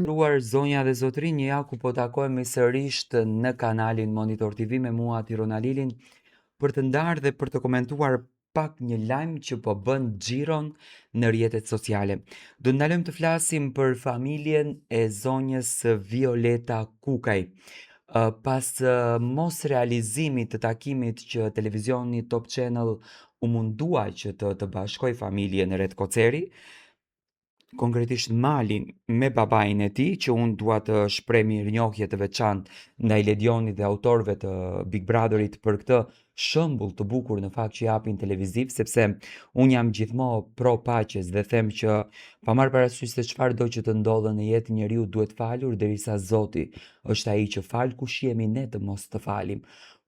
Nderuar zonja dhe zotërinj, ja ku po takohemi sërish në kanalin Monitor TV me mua Tiron Alilin për të ndarë dhe për të komentuar pak një lajm që po bën xhiron në rrjetet sociale. Do të ndalojmë të flasim për familjen e zonjës Violeta Kukaj. Pas mos realizimit të takimit që televizioni Top Channel u mundua që të të bashkojë familjen Retkoceri, konkretisht Malin me babain e tij, që unë dua të shpreh mirënjohje të veçantë ndaj Ledionit dhe autorëve të Big Brotherit për këtë shembull të bukur në fakt që japin televiziv, sepse unë jam gjithmonë pro paqes dhe them që pa marrë parasysh se çfarë do që të ndodhë në jetë njeriu duhet falur derisa Zoti është ai që fal kush jemi ne të mos të falim.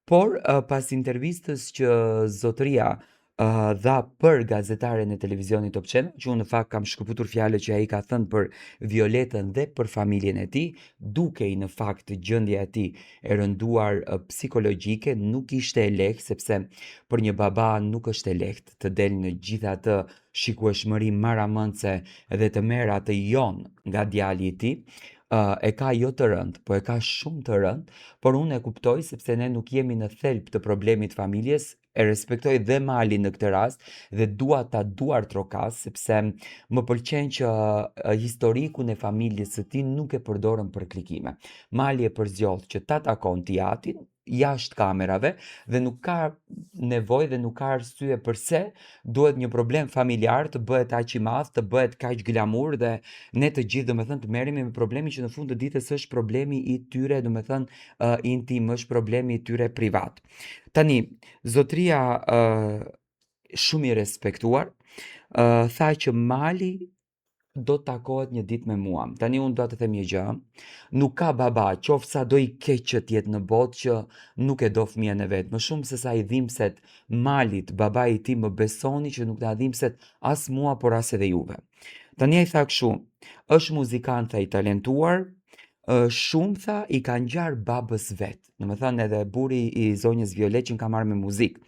Por pas intervistës që zotëria dha për gazetaren e televizionit Top Channel, që unë në fakt kam shkëputur fjalët që ai ka thënë për Violetën dhe për familjen e tij, dukej në fakt gjendja e tij e rënduar psikologjike, nuk ishte e lehtë sepse për një baba nuk është e lehtë të del në gjithë atë shikueshmëri marramendëse dhe të merr atë jon nga djali i tij. E ka jo të rëndë, po e ka shumë të rëndë, por unë e kuptoj sepse ne nuk jemi në thelb të problemit familjes, e respektoj dhe Malin në këtë rast dhe dua ta duartrokas sepse më pëlqen që historikun e familjes së tij nuk e përdorën për klikime. Mali e përzgjodh që ta takon të atin jashtë kamerave dhe nuk ka nevojë dhe nuk ka arsye përse duhet një problem familjar të bëhet aq i madh, të bëhet kaq glamur dhe ne të gjithë domethënë të merremi me problemin që në fund të ditës është problemi i tyre, domethënë uh, intim, është problemi i tyre privat. Tani, zotëria uh, shumë i respektuar, uh, tha që Mali do të takohet një ditë me mua. Tani unë dua të them një gjë. Nuk ka baba, qoftë sado i keq që të jetë në botë që nuk e do fëmijën e vet. Më shumë se sa i dhimbset Malit, babai i tij më besoni që nuk na dhimbset as mua, por as edhe juve. Tani ai tha kështu, është muzikant tha i talentuar, shumë tha i ka ngjarë babës vet. Domethënë edhe burri i zonjës Violet që ka marrë me muzikë.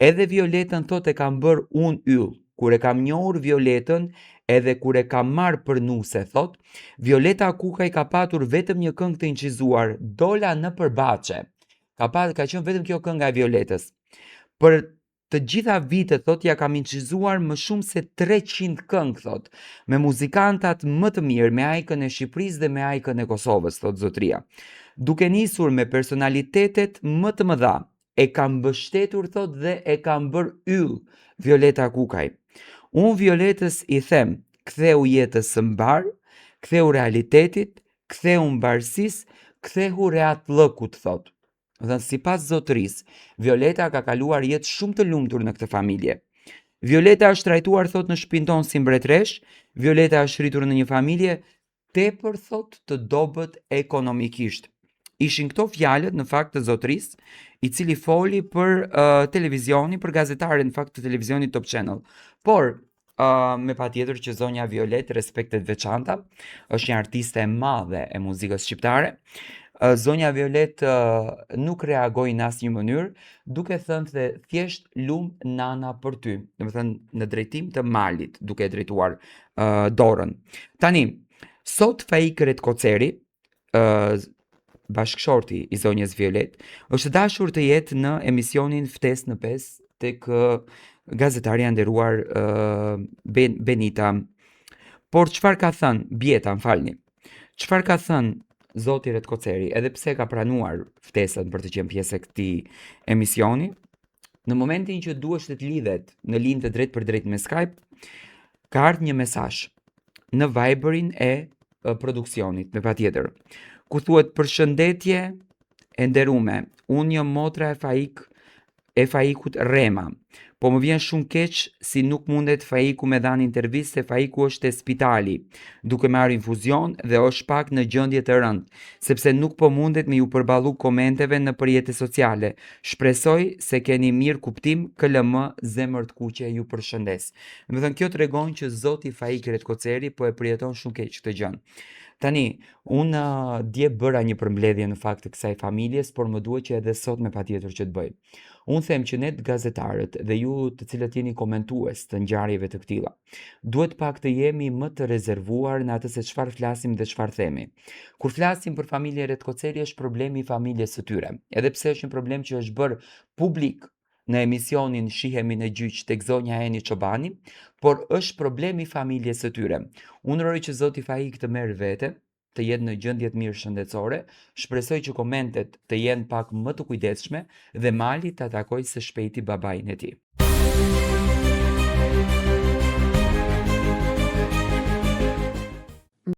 Edhe Violetën thotë e kam bërë unë yll. Kur e kam njohur Violetën, edhe kur e kam marrë për nuse, thotë, Violeta Kukaj ka patur vetëm një këngë të incizuar, dola nëpër baçe. Ka pa, ka qenë vetëm kjo kënga e Violetës. Për të gjitha vitet, thotë, ia kam incizuar më shumë se 300 këngë, thotë, me muzikantat më të mirë, me ajkën e Shqipërisë dhe me ajkën e Kosovës, thotë zotria. Duke nisur me personalitetet më të mëdha, e kam mbështetur, thotë, dhe e kam bërë yll Violeta Kukaj. Unë Violetës i them, ktheu jetës së mbarë, ktheu realitetit, ktheu mbarësisë, ktheu rehatllëkut, thotë. Dhe sipas zotërisë, Violeta ka kaluar jetë shumë të lumtur në këtë familje. Violeta është trajtuar thot në shpinë tonë si mbretëreshë, Violeta është rritur në një familje tepër thot të dobët ekonomikisht. Ishin këto fjalët në fakt të zotërisë, i cili foli për uh, televizionin, për gazetaren në fakt të televizionit Top Channel. Por Uh, me patjetër që zonja Violet respekte të veçanta, është një artiste e madhe e muzikës shqiptare. Uh, zonja Violet uh, nuk reagoi në asnjë mënyrë, duke thënë se thjesht lum nana për ty, domethënë në drejtim të Malit, duke e drejtuar uh, dorën. Tani, sot Faik Retkoceri, uh, bashkëshorti i zonjës Violet, është dashur të jetë në emisionin Ftesë në 5 tek gazetarja e nderuar uh, ben, Benita. Por çfarë ka thënë Bieta, më falni. Çfarë ka thënë zoti Retkoceri, edhe pse ka pranuar ftesën për të qenë pjesë e këtij emisioni, në momentin që duhesh të lidhet në linjë të drejtpërdrejtë me Skype, ka ardhur një mesazh në Viberin e produksionit, me patjetër, ku thuhet përshëndetje e nderume, unë jam motra e Faik e Faikut Rema. Po më vjen shumë keq si nuk mundet Faiku me dhanë intervistë se Faiku është te spitali, duke marrë infuzion dhe është pak në gjendje të rëndë, sepse nuk po mundet me ju përballu komenteve nëpër rrjete sociale. Shpresoj se keni mirëkuptim KLM zemër të kuqe ju përshëndes. Domethënë kjo tregon që zoti Faik Retkoceri po e përjeton shumë keq këtë gjë. Tani, unë dje bëra një përmbledhje në fakt të kësaj familjes, por më duhet që edhe sot me patjetër që të bëj. Unë them që ne gazetarët dhe ju të cilët jeni komentues të ngjarjeve të këtilla, duhet pak të jemi më të rezervuar në atë se çfarë flasim dhe çfarë themi. Kur flasim për familjen Retkoceri është problemi i familjes së tyre, edhe pse është një problem që është bërë publik në emisionin Shihemi në gjyq tek zonja Eni Çobani, por është problemi i familjes së tyre. Unë uroj që zoti Faik të merr vete, të jetë në gjendje të mirë shëndetësore, shpresoj që komentet të jenë pak më të kujdesshme dhe Mali ta takojë së shpejti babain e tij.